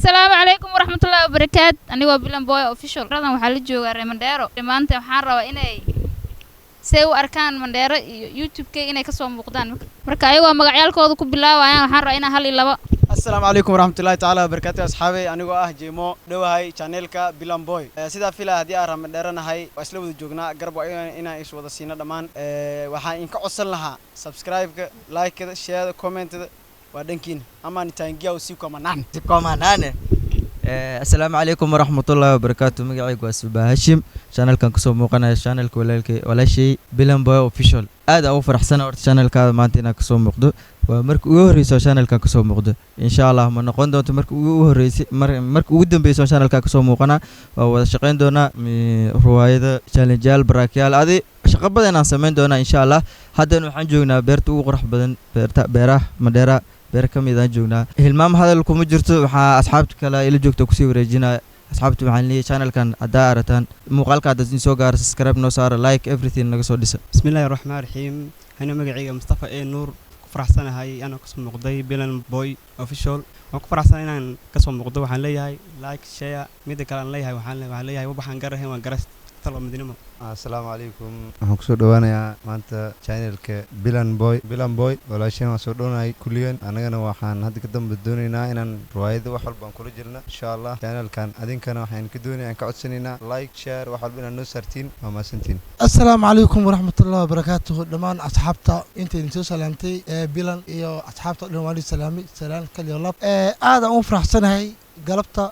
Asalaamu calaykum waraxmatullaahi wabarakaat. Anigoo Bilan Boy Official radan, waxaa la joogaa reer Mandheero. Maanta waxaan rabaa inay say u arkaan Mandheero iyo YouTube-kay inay kasoo muuqdaan. Marka ayagoo magacyaalkooda ku bilaabayaan, waxaan rabaa inaa hal iyo laba. Asalaamu calaykum waraxmatullahi tacaala wabarakaatu. Asxaabey, anigoo ah Jeemo, dhowahay channelka Bilan Boy. Sidaa filaa, haddii aan Mandheeranahay, waa isla wada joognaa garab, waa inaan is wada siino dhammaan. Waxaan inka codsan lahaa subscribe-ka, like-kada, share-da, comment-da waa dhankiina. Ama nitaangia usiku ama nane. Kwa manane. Asalaamu calaykum waraxmatullaahi wabarakaatu. Magacaygu waa Suba Hashim, channelkan kasoo muuqanaya channelka walaalkay, walaashay Bilan Boy Official. Aad aan ugu faraxsana horta channelkaada maanta inaan kasoo muuqdo. Waa marka ugu horreysa oo channelkan kasoo muuqdo. Insha Allah ma noqon doonto marka ugu horreysay, marka ugu dambeysa oo channelkan kasoo muuqana. Waa wada shaqayn doonaa, ruwaayada, challengeyaal, baraakyaal, adi shaqo badan aan samayn doonaa insha Allah. Haddana waxaan joognaa beerta ugu qurux badan, beerta beeraha Mandheera, beer ka mid aan joognaa. Hilmaam hadal kuma jirto. Waxaa asxaabta kale ila joogta kusii wareejinaya. Asxaabta waxaan leeyahay, channelkan haddaa arataan muuqaalka, hadda idin soo gaaro, subscribe noo saara, like, everything naga soo dhisa. Bismillahi raxmaan raxiim. Ana magacayga Mustafa E Nuur, ku faraxsanahay anoo kasoo muuqday Bilan Boy Official. Waan ku faraxsanahay inaan kasoo muuqdo. Waxaan leeyahay like, share. Midda kale aan leeyahay, waxaan leeyahay waxaan garahayn waan garas talo midnimo. Asalaamu calaykum. Waxaan kusoo dhawaanayaa maanta channelka Bilan Boy. Bilan Boy walaasheen, waan soo dhownahay kulligan. Annagana waxaan hadda ka dambe doonaynaa inaan riwaayada wax walba aan kula jirna insha Allah channelkan. Adinkana waxaan ka doonaya, aan ka codsanaynaa like, share, wax walba inaad noo saartiin. Waa mahadsantiin. Asalaamu calaykum waraxmatullahi wabarakaatuhu. Dhammaan asxaabta inta idin soo salaamtay ee Bilan iyo asxaabta o dhan, waan idin salaamay salaan kaliyo lab. Aad aan u faraxsanahay galabta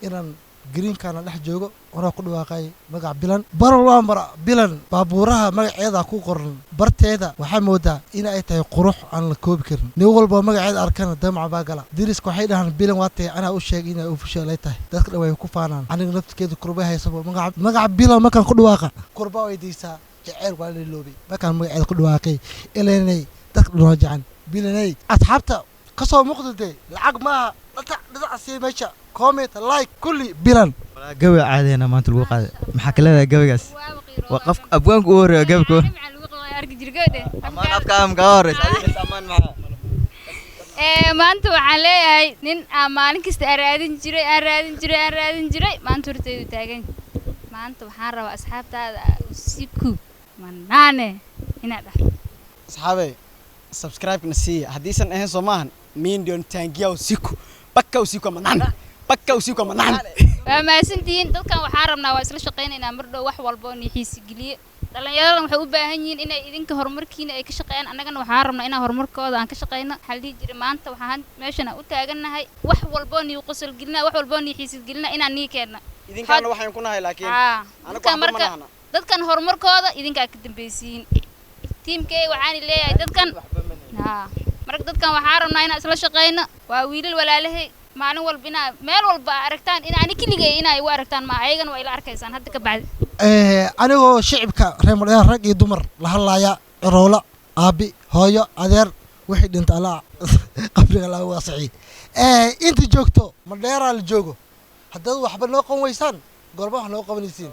inaan greenkana dhex joogo anoo ku dhawaaqay magac Bilan. Baral waa mara Bilan, baabuuraha magaceeda ku qoran barteeda waxaa moodaa in ay tahay qurux aan la koobi karin. Nin walba magaceeda arkana damaca baa gala. Diriska waxay dhahaan Bilan waa tahay, anaa u sheegay inay official ay tahay. Dadka dhan way ku faanaan. Aniga naftirkeeda kurba haysabo magaca Bilan markaan ku dhawaaqa, kurba way deysaa. Jaceyl waa la loobay markaan magaceeda ku dhawaaqay. Ilanay dadka dhan waa jecan Bilanay. Asxaabta kasoo muuqda dee lacag maaha, dhatac dhatac sii meesha, comment, like, kulli Bilan. Gabay caadiyana maanta lagu qaaday. Maxaa ka leedahay gabaygaas? Waa qof abwaanka ugu horreeya gabka. Amaan afka am kaga horreysa adigas, amaan maxaa? Maanta waxaan leeyahay nin aan maalin kasta aan raadin jiray, aan raadin jiray, aan raadin jiray, maanta horteydu taagan. Maanta waxaan rabaa asxaabtaada usiku manane inaad dhahdo. Asxaabey, subscribe-na siiya. Haddiisan ahayn soo maahan mindion tangia usiku baka usiku ama nane baka usiku ama nane. Waa mahadsantihiin. Dadkan waxaan rabnaa, waa isla shaqaynaynaa mar dhow. Wax walba oo nixiisi geliye, dhallinyaradan waxay u baahan yihiin inay idinka horumarkiina ay ka shaqeeyaan. Annagana waxaan rabnaa inaan horumarkooda aan ka shaqeyno. Waxaa la dhihi jiray, maanta waxaan meeshan aan u taagannahay wax walboo nii qosol gelina, wax walboo nii xiisid gelina inaan nii keenna. Idinkaana waxaan ku nahay, laakiin haa anagu dadkan waxba ma marka nahna. Dadkan horumarkooda idinkaa ka dambaysiin. Tiimkey waxaan leeyahay dadkan, haa, marka dadkan waxaan rabnaa inaan isla shaqeyno. Waa wiilal walaalahay. Maalin walba inaa meel walba aa aragtaan in ani keligay inaa igu aragtaan ma ayagana waa ila arkaysaan hadda ka bacdi. Anigoo shicibka reer Mandheera, rag iyo dumar la hadlaaya, ciroola, aabi, hooyo, adeer, wixii dhinta Allah qabriga laga waasiciy, inta joogto Mandheeraa la joogo. Haddaad waxba noo qaban weysaan, goorma wax noo qabanaysiin?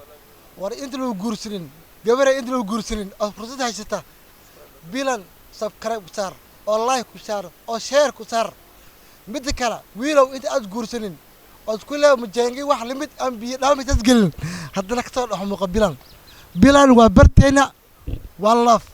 War inta lagu guursanin gabara, inta lagu guursanin oo fursad haysata, Bilan subscribe ku saar oo like ku saar oo share ku saar. Midda kale, wiilow, inta aad guursanin ood ku leeya majeengay wax limid aan biyo dhaamaysaad gelin, haddana kasoo dhex muuqa Bilan. Bilan waa barteena, waa love.